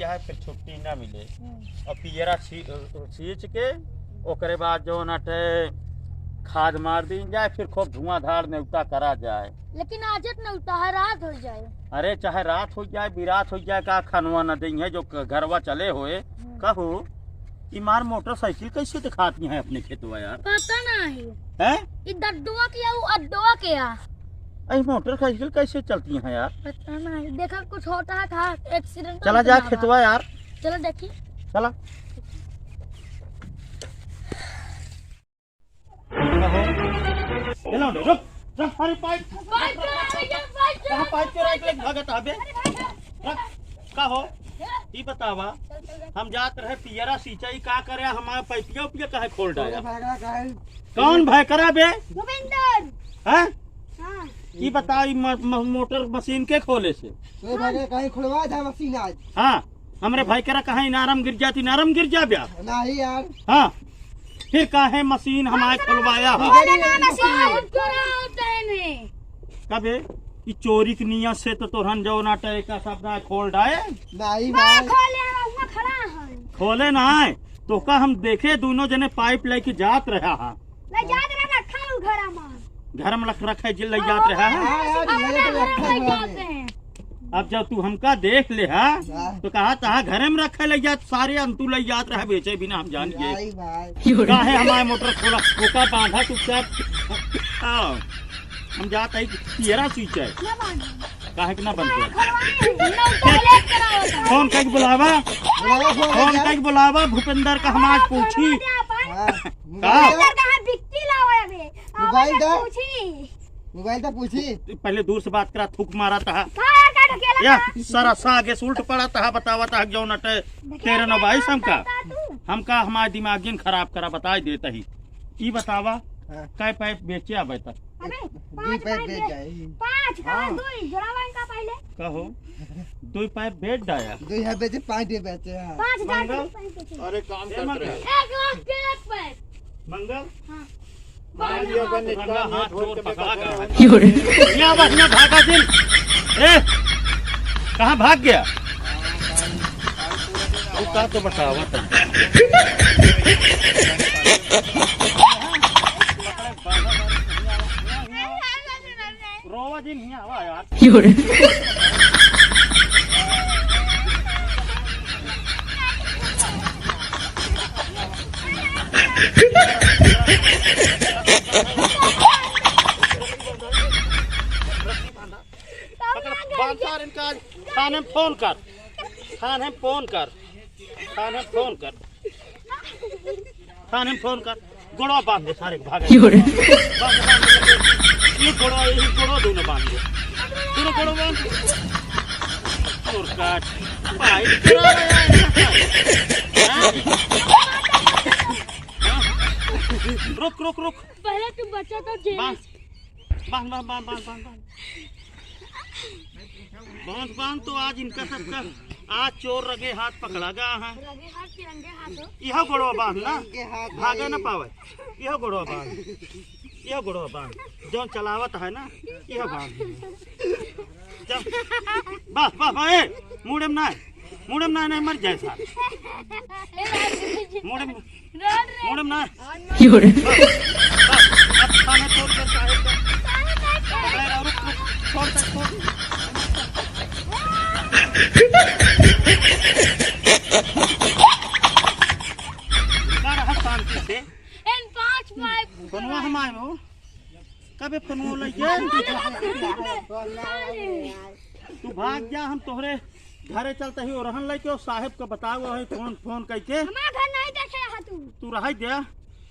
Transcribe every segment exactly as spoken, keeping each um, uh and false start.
चाहे फिर छुट्टी ना मिले। हम्म। और पियरा सी-, सींच के ओकरे बाद जौन अटे खाद मार दी जाए, फिर खूब धुआंधार नेवता करा जाए। लेकिन आज एक नेवता है, रात हो जाए। अरे चाहे रात हो जाए, बिरात हो जाए, का खनवा न देइहैं जो क-, घरवा चले होए। हम्म। कहू, ई मार मोटरसाइकिल कैसे दिखाती हैं अपने खेतवा यार? पता नहीं। हैं? ई दद्दुआ के या उ अद्दुआ के या? अरे मोटरसाइकिल कैसे चलती हैं यार? पता नहीं, देखा कुछ होता है था, एक्सीडेंट चला होता जा होगा। खेतवा यार। चलो देखी। चला। चलो, रुक, रुक, अरे पाइप, पाइप चोरा भैया, पाइप चोरा। कहाँ पाइप चोरा के लेके भागत हबे? अरे भाई, रुक, का हो? ई बतावा, चल, चल, चल। हम जात रहे पियरा सिंचाई, का करे हमारे पाइपिया उपिया काहे खोल डाला? भागला काहे? कौन भैकरा बे? भूपेंद्र। हैं? हाँ। ई बताओ, ई म-, म-, मोटर मशीन के खोले से? तो भागे कहीं खुलवा था मशीन आज। हाँ, हमरे भैकरा कहाँ इनारम गिर जाती, इनारम गिर जा ब्या। नहीं यार। हाँ, फिर काहे मशीन हमारे खुलवाया है? बोले ना मशीन। चोरा होते हैं। कबे? ई चोरी की नियत से तो तोहन जौन अटे का सब ना खोल डाए। नहीं मैं भाई। खोले, वहाँ खड़ा है। खोले ना है, तो का हम देखे दोनों जने पाइप लेके जात रहा है। ले जात रहा, रखा है उ घरा में। घर में रख, रखे जिल ले जात रहा है। हाँ यार, अपने ये तो घर रखा में हुआ जाते है। हैं। अब जब तू हमका देख ले हा, हाँ। तो कहा तहा घरे में रखे ले जात, सारे अंतु ले जात रहा बेचे बिना हम जान गए। आई भाई। काहे हमारे मोटर खोला, ओका बांधा चुपचाप। आओ, हम जात है पियरा सींचे। ना बांध। काहे के ना बंद काहे कर? खोलवाए? ना, पहले कराओ था। फोन कइके बुलावा, बुलावा, फोन फोन कइके कइके बुलावा, भूपेंद्र का हम आज पूछी। हाँ, का? भूपेंद्र कहाँ बिकती लावा अबे? मोबाइल आवाज दे। पूछी। मोबाइल तो पूछी। पहले दूर से बात करा, थूक मारा तहा। का यार, का ढकेला या था? सरसा आगे से उल्ट पड़ा तहा, बतावा तहा जौन अटे ढकेला तेरे नौ बाईस हमका। था तू? हमका हमार दिमाग जिन खराब करा, बताई देता ही। ई बतावा, हाँ। कै पाइप बेचे अबे तक? अबे, दुई पाँच पाइप पाइप बेच बे-, जाए। पाँच, हाँ। कहाँ दुई? जोड़ावा इनका पहले। कहो, दुई पाइप बेच डाया। दुई है बेचे, पाँच डे बेचे, हाँ। पाँच हजार मंगल? के पाइप बेचे। अरे काम ए करते मंगल। रहे। एक लाख के एक पाइप। मंगल? हाँ। आज ये अपन गंगा हाथ जोड़ पकड़ा गया है। क्यों रे? यहाँ बस, यहाँ भागा दिन। ए, कहाँ भाग गया? वो का तो बतावा था। रोवा जिन हियाँ आवा यार। क्यों रे? पकड़, बांध सार इनका आज। थाने में फोन कर, थाने में फोन कर, थाने में फोन कर। थाने में फोन कर, गोड़वा बांध दे सारे के भागे। क्यों रे? बांध, बांध, बांध। ये गोड़वा, ये गोड़वा दोनों बांध दे। दोनों गोड़वा बांध दे। और काट। भाई, क्या है? हाँ? हाँ? रुक, रुक, रुक। पहले तू बच्चा था जेल बांध। से। बांध, बांध, बांध, बांध, बांध, बांध। बांध, बांध तो आज इनका सबका, आज चोर रंगे हाथ पकड़ा गया है। रंगे हाथ के रंगे हाथ हो। यह गोड़वा बांध ना, रंगे हाथ भागे ना भाई। पावे। यह गोड़वा बांध, यह गोड़वा बांध, जौन चलावत है ना, यह बांध। जब, बस, बस, बस, ए, मुड़े में ना, मुड़े में ना, नहीं मर जाए सार। मुड़े में, मुड़े में ना। क्यों रे? बस, बस, अब थाने छोड़ दे साहेब का। अरे, रुक, रुक, छोड़ दे, छोड़। ना रहा शांति से। इन पाँच पाइप फोनवा हम आए हो। कबे फोनवा लइके? तू भाग जा, हम तोहरे घरे चलते ही ओरहन लइके और साहेब के बताओ है फोन, फोन कइके। हमार घर नहीं देखे रहा तू। तू रह दे,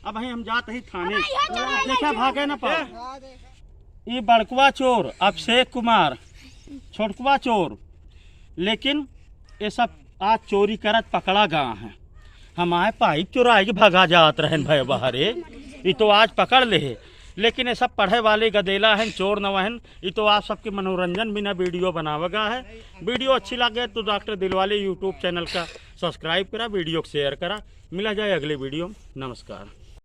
अब हम जात ही थाने। अब यहाँ चला देखा, भागे ना पाओ। ये बड़कवा चोर अभिषेक कुमार, छोटकवा चोर, लेकिन ये सब आज चोरी करत पकड़ा गया है। हमारे पाइप चुराए के भगा जात रहन भय बहरे, ई तो आज पकड़ ले है। लेकिन ये सब पढ़े वाले गदेला हैं, चोर न वहन। ई तो आप सबके मनोरंजन बिना वीडियो बनावेगा है। वीडियो अच्छी लगे तो डॉक्टर दिलवाले YouTube चैनल का सब्सक्राइब करा, वीडियो को शेयर करा। मिला जाए अगले वीडियो में। नमस्कार।